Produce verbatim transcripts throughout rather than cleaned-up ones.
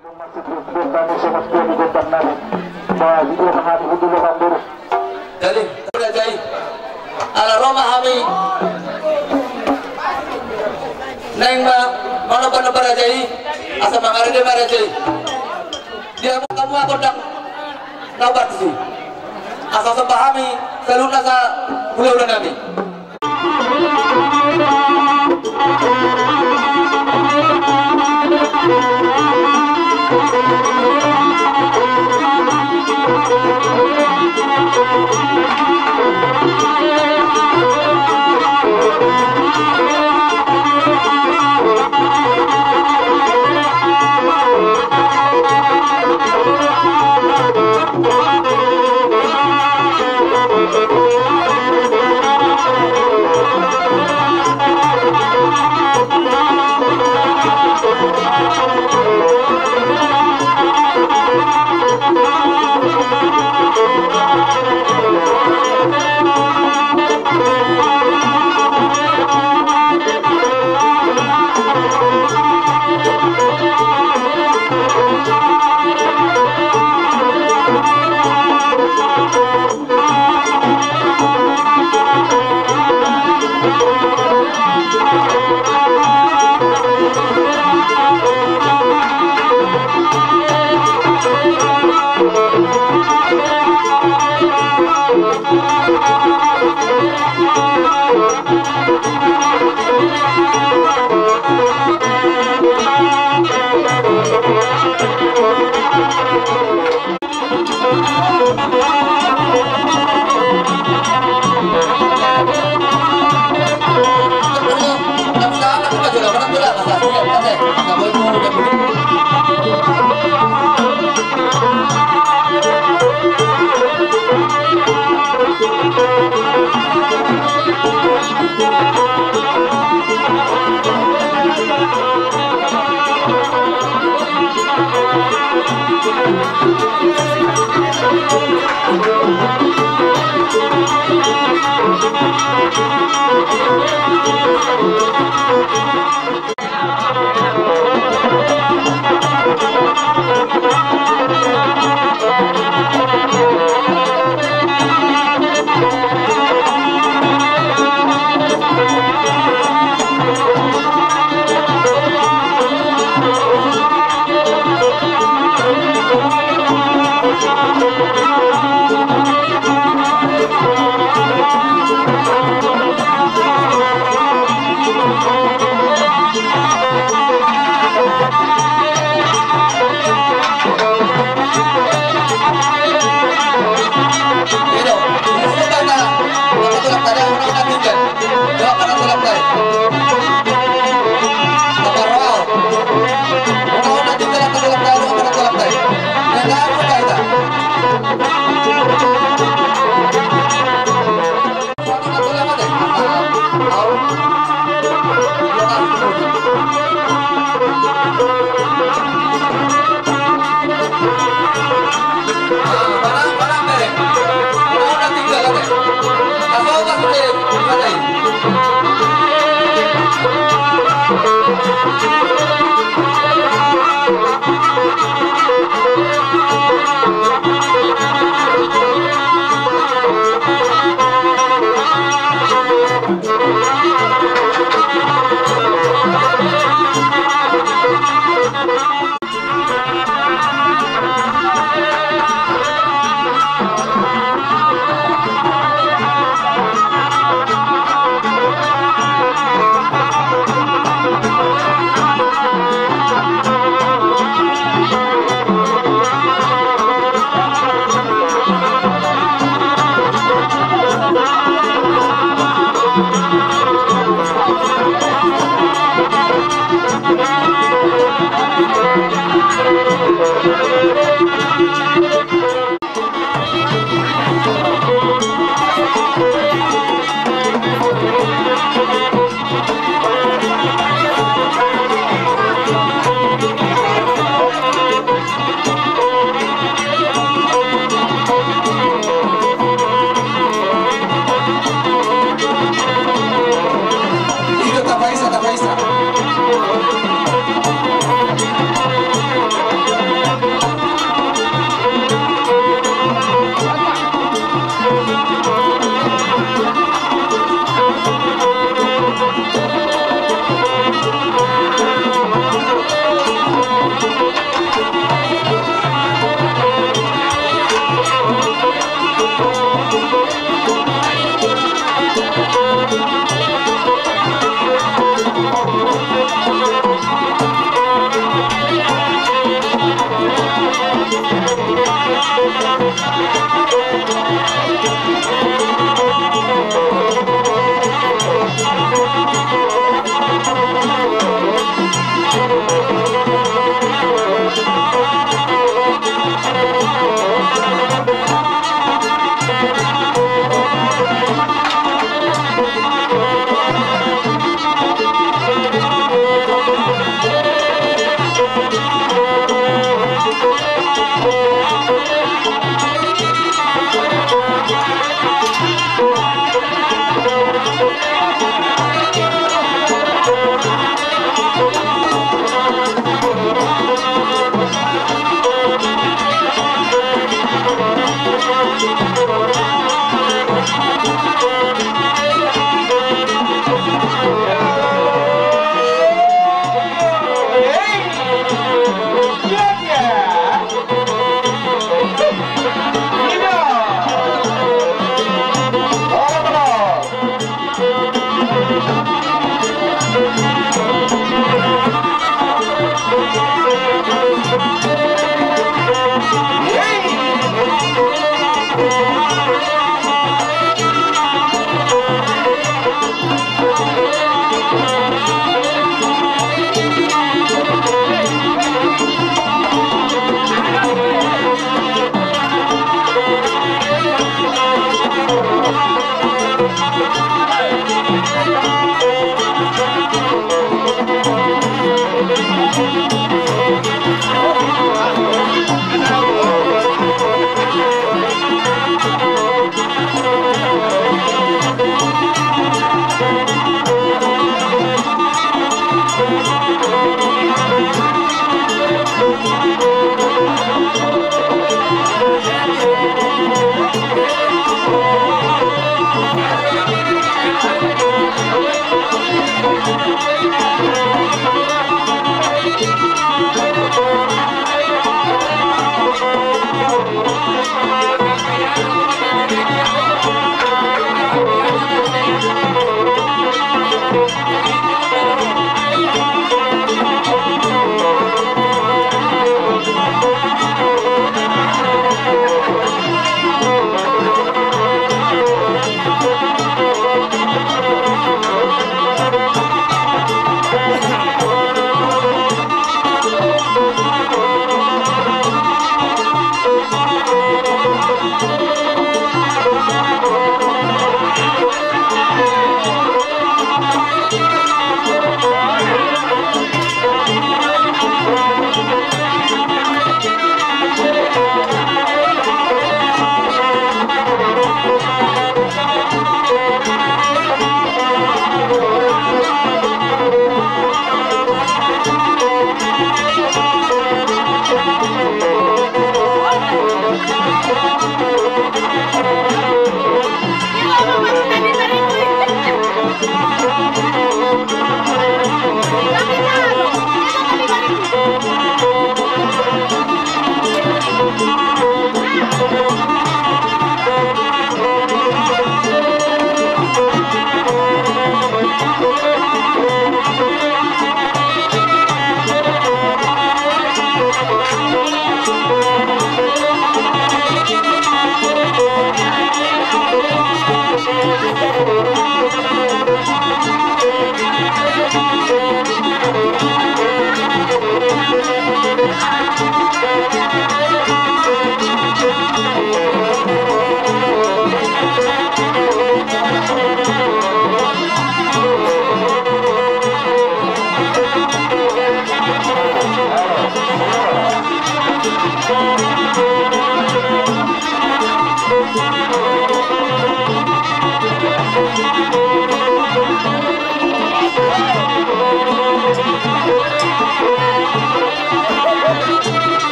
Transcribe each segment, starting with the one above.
Jadi, raja i, ala ro ma hami naeng ma-, manomba-nomba raja i, asa mangarade ma raja i. Dia mu kamu apa dak? Nabar si. Asa somba hami, saluhutna sa hulahula nami.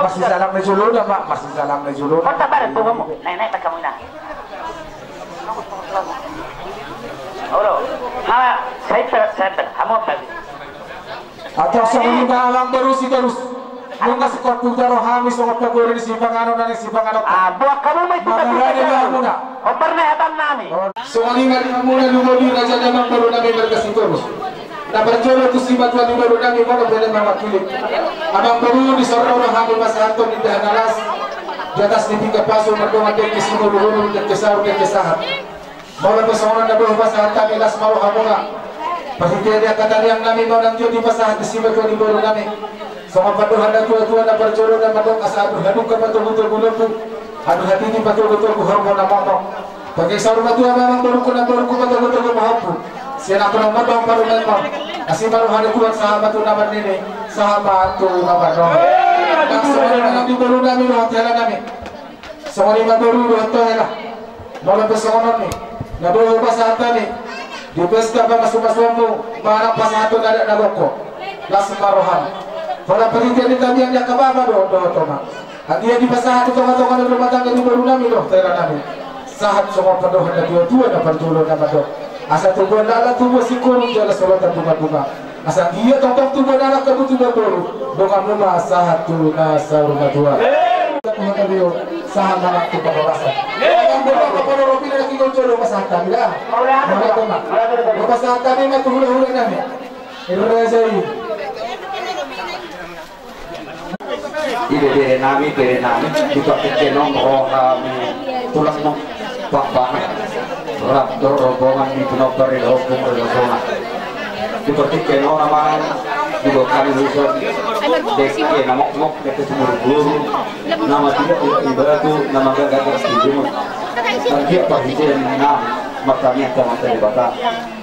Marsisalam ni jolo na ma, marsisalam ni jolo na. Kota barat, bungamu. Naik, naik, pakai kamu, nah. Olo, ma, saya ter-, saya ter-, kamu apa lagi? Atau songon i ma amang boru Sitorus. Nunga singkop huta rohami songon pagoru ni sipanganon nang sipanganon. Ah, buat kamu ma itu. Mangarade ma hamuna. Ompar na hatan nami. Songon i ma di hamuna lumobi raja ni amang boru nami marga Sitorus. Na parjolo tu simatua ni boru nami, molo pe na mewakili. Amang boru, dison ro do hami pasahathon indahan na las di atas ni pinggan pasu mardongan dengke siboruboru, dengke saur, dengke sahat. Molo pe songon on na boi hupasahat hami, las ma rohamuna. Parhite ni angka tangiang nami ma unang jot dipasahat di simatua ni boru nami. Songon pandohan natuatua na parjolo na mandok asa adu hadungka patogutogu lombu, adu hatiti patogutogu horbo na momok. Bangke saur matua ma amang borungku nang borungku, patogutogu ma hompu. Sian angka na mandok parumaenmon. Asi ma roha ni Tuhan sahat ma tu na marnini, sahat ma tu na marnono. Nang songon i ma nang di boru nami dohot hela nami. Songon i ma boru dohot hela. Molo pe songon on i, na boi hupasahat hami di pesta pamasumasuonmu manang pasahathon adat na gok ho. Las ma roham. Holan parhitean ni tangiang ni angka bapa do dohot oma. Anggiat dipasahat di tongatonga ni rumah tangga ni boru nami dohot hela nami, sahat songon pandohan natuatua na parjolo na mandok, asa tubuan laklak tubuan singkoru jala solotan bungabunga. Asa anggiat tongtong tubuan anak hamu tubuan boru, donganmu ma sahat tu na saur matua. Sahat manang tu parhorasan. Amang boru, angka panoropi na tinggal jolo pasahat hami da. Mauliate ma. Pasahat hami ma tu hulahula nami. Raja i. Ido bere nami, bere nami, di partingkian on ro hami tulang nang pambahan, rap dohot rombongan di pinompar di lohongku marga Sona. Di partingkian on amang, didok hami dison dengke na mokmok, dengke sumurung-murung, na matiak di batu, na manggagak di gunung. Anggiat parhitean nami martangiang tu Amanta Debata.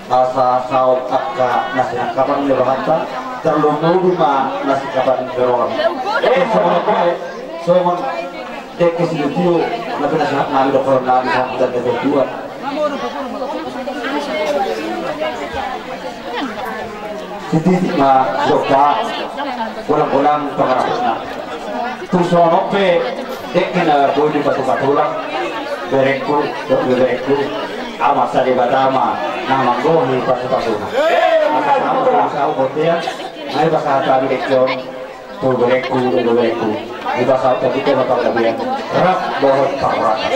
Asa saut angka na sinangkapan ni rohanta, tarlumobi ma na singkapan ni rohanta. Songon pe, songon dengke sitio-tio, na pinasahat nami dohonon nami sambutan ni Tuhan. Sititi ma didok, godang-godang pangarahutna. Tung songon on pe, dengke na boi dipatupa tulang, berengku, dohot ibeberengku, Amanta Debata ma na manggohi pasupasuna. Asa saut, asa saut bontean, na dipasahat hami dengke on tu berengku, dohot ibeberengku. Dipasahat hami tu panggabean, rap dohot parhorasan.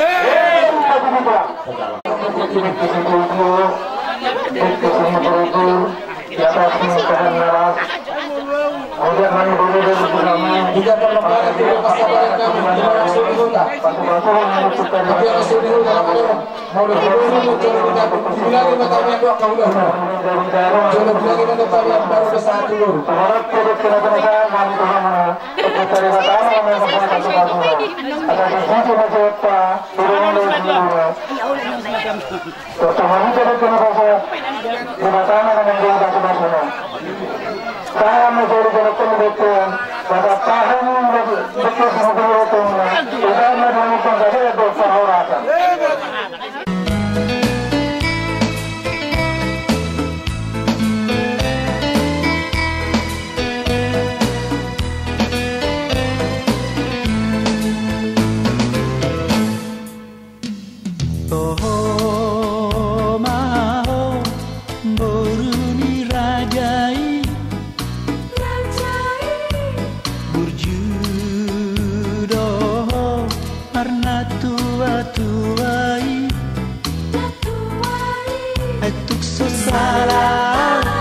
Di atas ni pohon nanas. Tiga perlombaan itu pasabaran kami, terima kasih di kota. Tapi yang masih di kota, mauliate ma di Tuhan, diulangi ma tamiang dohot hahut-hahut. Jolo diulangi ma tamiang baru bersatu dulu. Tahan ma jadi jalan pembentukan, maka tahan ma jadi jalan pembentukan, udah ma jadi pembentukan, jadi ada perhorasan. Toho ma ho, boru ni raja i. Burju do ho, marnatua-tua i. Ai tung so sala,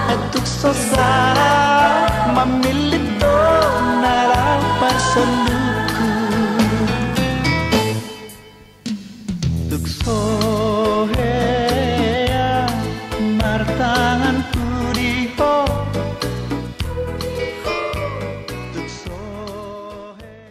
ai tung so sala, mamillit do na laho parsondukhu. Tung so hea martangan pudi ho. Tung so hea.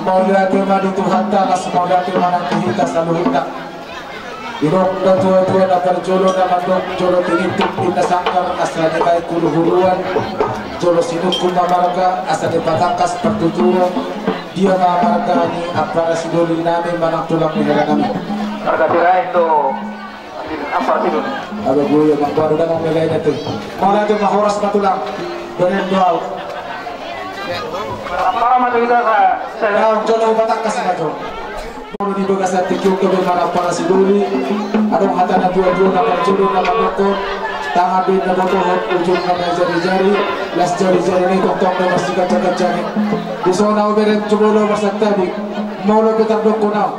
Mauliate ma di Tuhanta, las mauliate ma nang di hita saluhutna. Didok natuatua na parjolo na mandok, jolo tinitip inna sanggar, asa dibaen huluhuluan, jolo sinungkun ma marga asa dipatangkas partuturon. Dia ma marga ni ampara sidoli nami manang tulang ni hela nami? Marga Sirait do. Ampara sidoli. Aba, boi, amang, baru dang melein ate. Mauliate ma, horas ma tulang. Bereng do au. Ampara ma tu hita sa. Jolo hupatangkas ma jo. Molo di bagasan tingki on gabe marga ampara sidoli, adong hata natuatua na parjolo na mandokkon: Tangan do inna botohon, ujungna ma i jarijari, las jarijari nai tongtong do marsiganjangganjangi. Dison au bereng jumolo marsantabi. Molo pe tardokkon au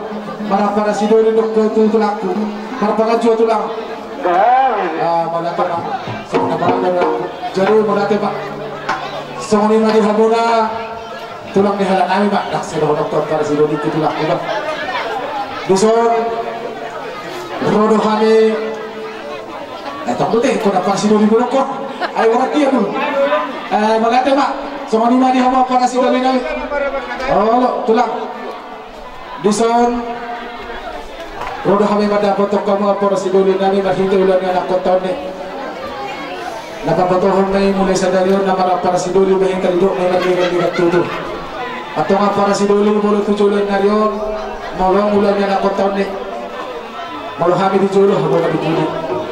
marga ampara sidoli, dokkon tu tulangku: Marpanganju au tulang. Ah, mauliate ma. Songon i ma. Jadi mauliate ma. Songon i ma di hamuna. Tulang ni hela nami ma, ndang sai dohononku ampara sidoli tu tulangku, bah. Dison ro do hami. Eh, tong do te, ingkon ampara sidoli molo ingkon. Ai, orang dia dulu. Eh, mauliate ma. Songon i ma di hamu ampara sidoli nami. Olo, tulang. Dison ro do hami mandapothon hamu ampara sidoli nami marhite ulaon ni anakkonta on. Na pabotohon ma i mulai sadari on na marga ampara sidoli, bahen hita didok ma i marleganlegan tutur. Antong ampara sidoli, molo tu joloan ni ari on, molo ulaon ni anakkonta on, molo hami di jolo, hamu ma di pudi.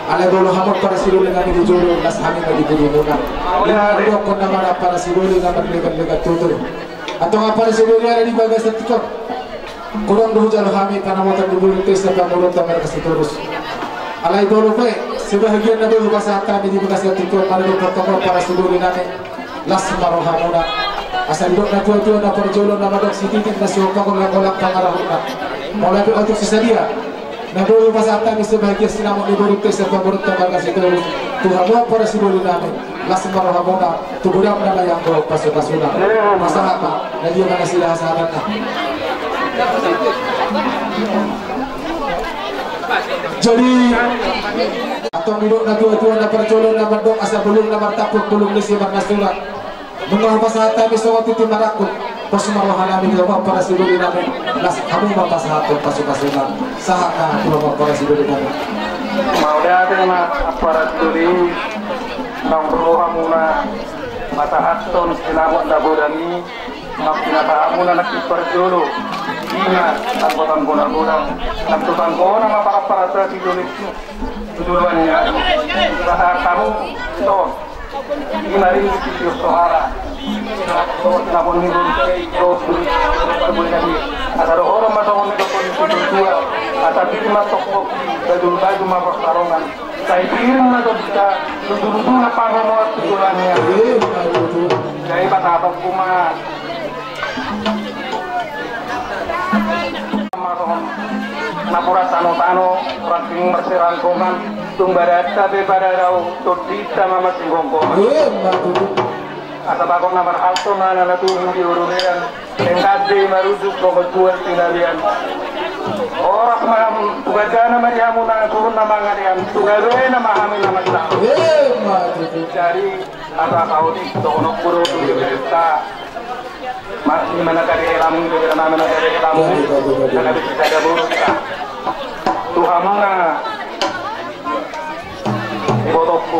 Alai molo hamu ampara sidoli nami di jolo, las hami ma di pudimuna. Ima didokkon na marga ampara sidoli na marleganlegan tutur. Antong ampara sidoli, ala di bagasan tingki on, godang do hujalo hami panamotan ni boru, tes na pamoruonta marga Sitorus. Alai molo pe sebahagian na boi hupasahat hami di bagasan tingki on, molo di partongon ampara sidoli nami, las ma rohamuna. Asa didok natuatua na parjolo na mandok: Sititi na so pangolangolangna pangarahutna. Molo pe otik so sadia na boi hupasahat hami sebahagian sinamot ni boru, tes na pamoruonta marga Sitorus, tu hamu ampara sidoli nami, las ma rohamuna, tu godangna ma i anggo pasupasuna. Pasahat ma, na dia ma nasida hasahatanna. Jadi antong didok natuatua na parjolo na mandok: Asa bulung na martampuk, bulung ni si marnasura. Nunga hupasahat hami songon tintin marangkup, pos ma roha nami tu hamu ampara sidoli nami, las hamu ma pasahathon pasupasuna. Sahat ma tu hamu ampara sidoli nami. Mauliate ma ampara sidoli, naung ro hamuna pasahathon sinamot na godang i, naung pinasahat hamuna nangkin parjolo. Ima tanggo-tanggo na godang, nang tu tanggona ma parampara sidoli. Tujuannya, pasahat hamu songon i ma ringgit sitio soara. Napon ni ringgit sitio soara. Asa dohonon ma songon nidok ni situa, asa pir ma tongkok, bajul-bajul ma parsarongan. Sai pir ma tongkok, lutu-lutu na pangomoan tu tulangna. Jadi pasahathonku ma napuran tano-tano, ranting marsirangkongan, tung badanta pe pada dao, tondinta ma marsinggonggongan. Asa bagot na marhalto ma na tubu di urumean, engkade marujung songon tuan tinalian. Horas ma hamu, tu gajana ma di hamu na turun na mangalean, tu gajana ma hami na mansang. Jadi asa kaudi dohononku do tu diri ta. Ima na gabe helamu, ima na gabe helamu. Na gabe sisada boru hita. Tu hamuna ibotongku,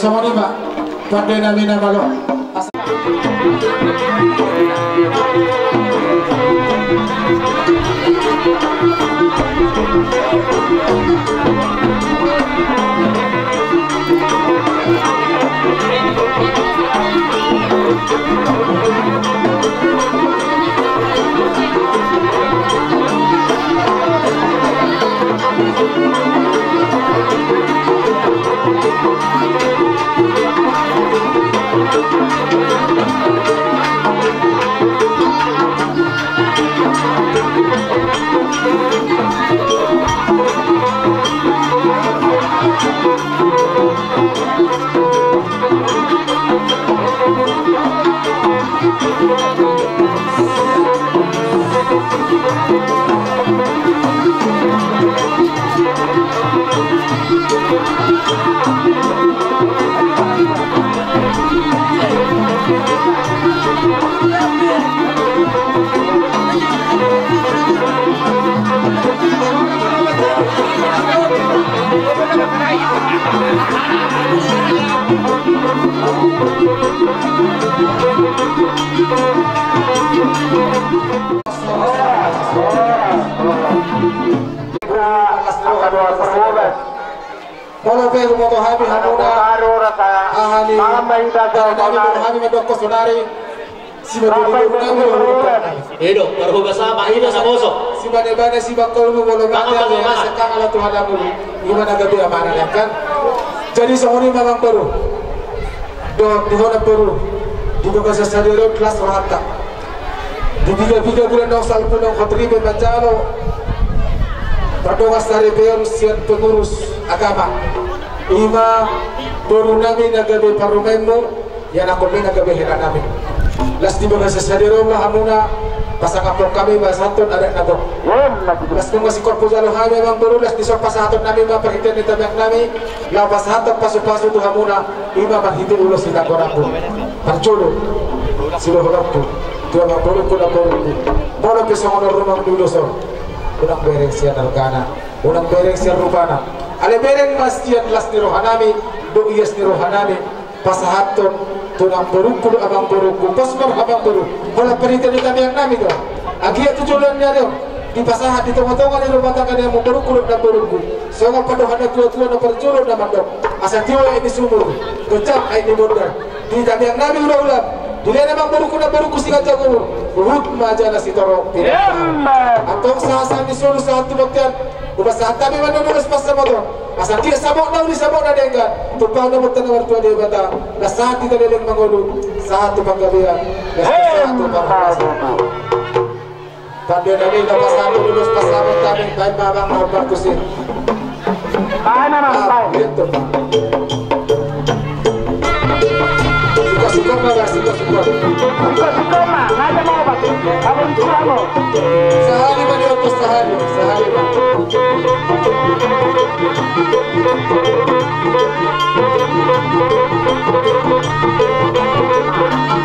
Songon i ma pande nami na malo. Molo pe huboto hami hamuna, aha ni, hami mandok sonari. Simanjujung nami do. Edo, parhobas ma, ina saboso. Simanjujung nami, simanjujung nami, molo mate, ala Tuhan amu. Ima na gabe amana, kan? Jadi songon i ma amangboru. Dohot di ho namboru. Di bagasan sadari on las rohanta. Di piga-piga bulan naung salpu naung hot ripe manjalo. Pardongan saripeon sian pengurus agama. Ima boru nami na gabe parumaenmu. Ia na hombe na gabe hela nami. Las di bagasan sadari on ma hamuna pasangaphon hami pasahathon adat na gok. Las nunga singkop hujalo hami amangboru, las dison pasahaton nami ma parhitean ni tamiang nami, laho pasahathon pasu-pasu tu hamuna, ima marhite ulos hita gorambu. Parjolo, sidohononku tu amangborungku, namborungku. Molo pe songon on rumang ni ulos on, unang bereng sian argana, unang bereng sian rupana. Alai bereng ma sian las ni roha nami, dohot ias ni roha nami. Pasahathon tu namborungku dohot amangborungku, pos ma amangboru. Holan parhitean ni tamiang nami do. Anggiat tu joloan ni ari on. Dipasahat di tonga-tonga ni rumah tangga ni amangborungku dohot namborungku. Songon pandohan na tua-tua na parjolo na mandok: Asa tio aek ni sumur, gonjang aek ni bondar. Di tangiang nami hula-hula, dilehon amangborungku namborungku siganjang umur, huhut ma jala sitorop pinompar. Antong sahat-sahat ni solu sahat tu bontean, hupasahat hami ma ulos pansamotan. Asa anggiat sabotulna uli sabotulna denggan, tumpahon na bontar na martua Debata, na sahat di taleleng mangolu, sahat tu panggabean, na sahat tu parhorasan. Pande nami na pasahat ulos pansamotan, baen ma amang na hombar tusi. Baen ma amang, baen. Suka-suka ma, suka-suka. Suka-suka ma, nada ma obat. Abang suka mo. Sahali ma di otos, sahali, sahali ma.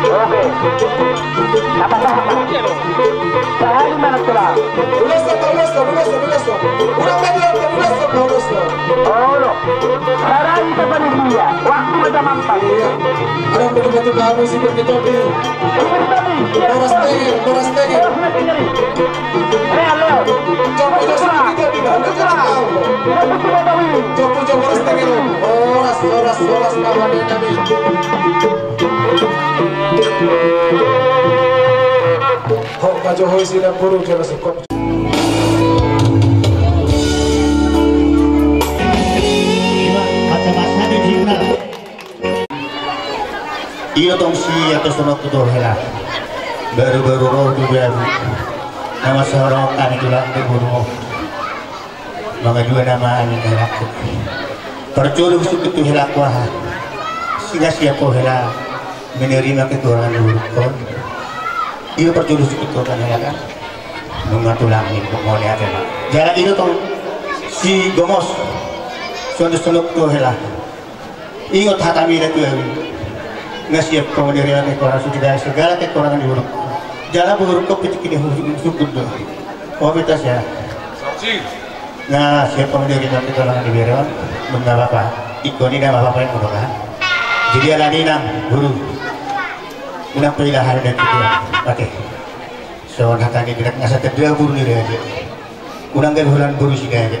Oke. Apa-apa? Sahali ma na tula. Ulos, ulos, ulos, ulos. Ulos, ulos, ulos. Olo. Sarai ta panitia. Waktu ma jam empat. Iya. Ada betul-betul baru sih, betul-betul. Betul-betul. Boras tenger, boras tenger. Boras tenger. Leo, Leo. Coba, coba, coba, coba, coba. Coba, coba, boras tenger. Boras, boras, boras, kawan, ya, kami. Ho, Pak Jokowi, sini, buru, jangan sukop. Ima, kata Mas Hadi, Cina. Io tong si atas sonok tu hela. Baru-baru roh tu baru. Nama sorong kami tulang tu guru. Manga dua nama ani dalam. Parjolo sukut tu hela kuaha. Siga siap ko hela menerima kekurangan guru. Io parjolo sukut tu hela kan. Nunga tulang ni pokoknya ate ma. Jala io tong si gomos. Sonok tu hela. Ingot hatami na tuawi. Nga siap ho menerima kekurangan sudah segala kekurangan di buruk. Jala buruk ko pitik ini sukut do. Ho beta sia. Nga siap ho menerima kekurangan di buruk. Nunga bapa. Iko ni nama bapa yang mudah kan. Jadi ala ni nang guru. Unang pailahan dan itu. Oke. So hatani dirak nga satedua buru ni raja. Unang gabe holan boru Sinaga.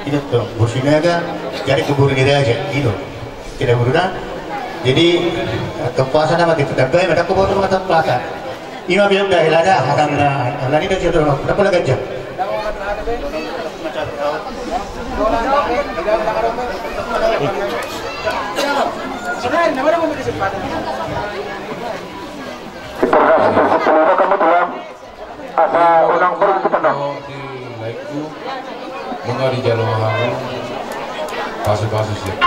Ito tong, boru Sinaga, jadi tu boru ni raja, ito. Tidak boru na. Jadi, eh, kepuasan nama kita, tapi mereka ke boru mata puasa. Ima biar dah, ilada, akan na, lani dah jodoh, kenapa lagi aja? Kita kasih kesempatan kamu tulang. Asa unang berhenti penuh. Di live-ku, mangari jalo hamu pasu-pasu siap.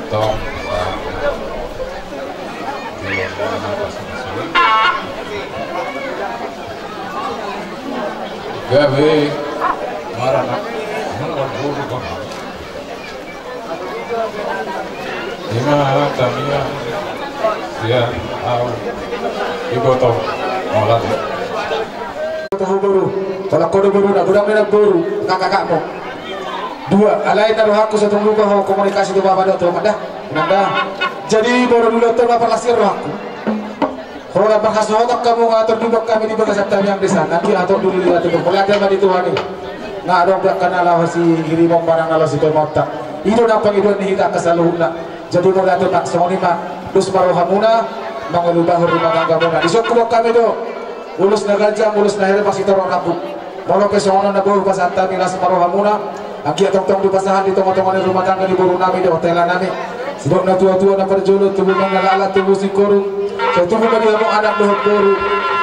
Atau, ah, jalo hamu pasu-pasu. Gabe, marana. Ima tangiang sian au iboto. Mauliate. Tahu boru, kalau kau boru na, godang ni na boru, kakakmu. Dua, alai na rohangku so tung lupa ho komunikasi tu bapa dohot tu mama da. Nanda. Jadi boru dulu tu bapa lasir rohangku. Holan marhasohotan hamu nga tor didok hami di bagasan tangiang desa, nanti ator dulu di atur. Mauliate ma di Tuhan i. Nga adong dohonon na laho sihirimon manang na laho sitoimonta. I do na pangidoan ni hita angka saluhutna. Jadi mauliate ma, songon i ma, dos ma rohamuna, mangolu bahul rumah tanggamuna. Dison huboan hami do ulos na ganjang, ulos na herbang sitorop rambu. Molo pe songon on na boi hupasahat hami, las ma rohamuna. Anggiat tongtong dipasahat di tonga-tonga ni rumah tangga ni boru nami dohot hela nami. Sidok na tua-tua na parjolo, tubu ma na laklak, tubu singkoru. Sai tubu ma di hamu anak dohot boru.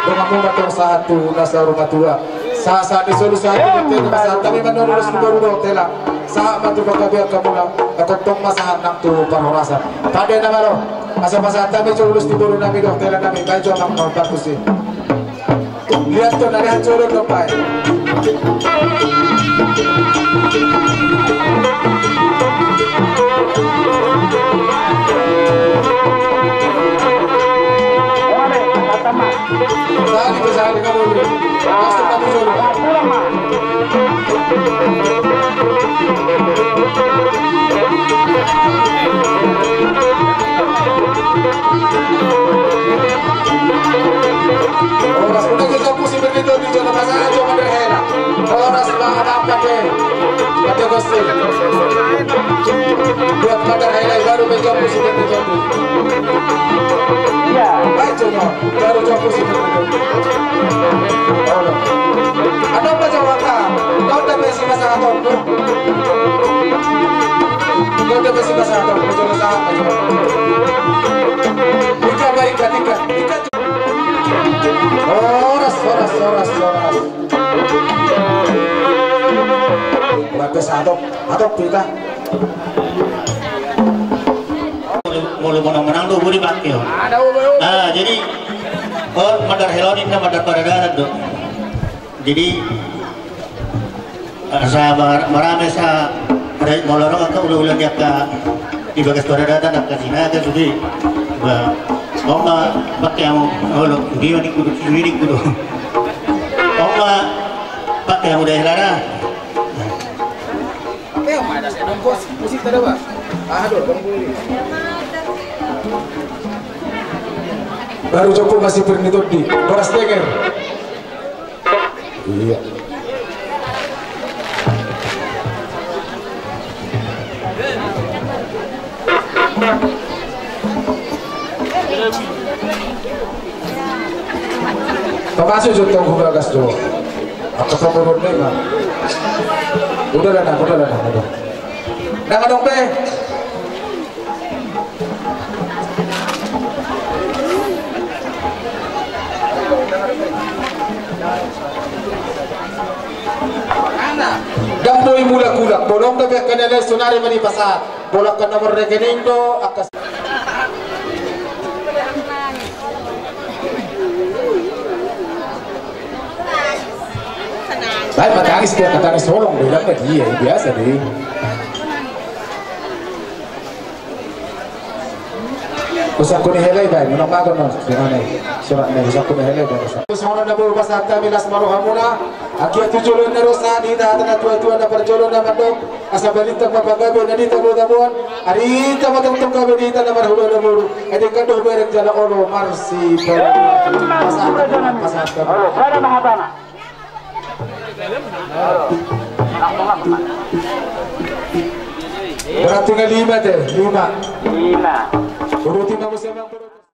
Donganmu ma tong sahat tu na saur matua. Sahat-sahat ni solu sahat tu bontean, pasahat hami ma ulos ni boru dohot hela. Sahat ma tu panggabean hamuna. Tongtong ma sahat nang tu parhorasan. Pande na malo. Asa pasahat hami jo ulos ni boru nami dohot hela nami. Baen jo amang na hombar tusi. Lihat tu, na dia hancur tu, Pak. Sahali, sahali, kamu dulu. Langsung kamu dulu. Buat mata helai baru menjambu si Pepe Jambu. Iya. Baik, Jono. Baru jambu si Pepe Jambu. Olo. Ada apa, Jawa, Kak? Kau udah besi masa atau tu? Kau udah besi masa atau tu? Jono sama, Jono. Ikat, baik, ikat, ikat. Horas, horas, horas, horas. Bape sadok, adok pita. Molo menang-menang do budi pake on. Ah, jadi, oh, mandar hela on inna mandar paradaran do. Jadi, asa mar-, marame sa, re-, molo ro angka ula-ula ni angka di bagas paradaran angka Sinaga sude. Ba, on ma pake hamu, olo, dia ni kudu, dia ni kudu. On ma pake hamu daerah. Baru cukup masih bernitor di Boras Tenger. Iya. Pamasuk jo tong hu bagas jo. Angka pamoruon na ima. Udah lah, nah, udah lah, nah, udah. Nah, adong pe. Dang boi mulak-ulak, bolong da be kena lai sonari ma dipasahat. Bolak kan nomor rekening do, angka. Baik, matangis dia, katangis holong, bilang dia, biasa deh. Husangkut ni hela i baen, unang mago non, dengan i, surat ni, husangkut ni hela i baen. Songon on na boi pasahat hami las ma rohamuna, anggiat tu joloan na ro sahat di hita hata na tua-tua na parjolo na mandok, asa balintang ma panggabean na di tabo-taboan, ari hita ma tongtong gabe di hita na marhula na boru, ede kan do bereng jala olo marsi. Pasahat, pasahat. Berarti na lima te, lima. Lima. Uruti ma muse.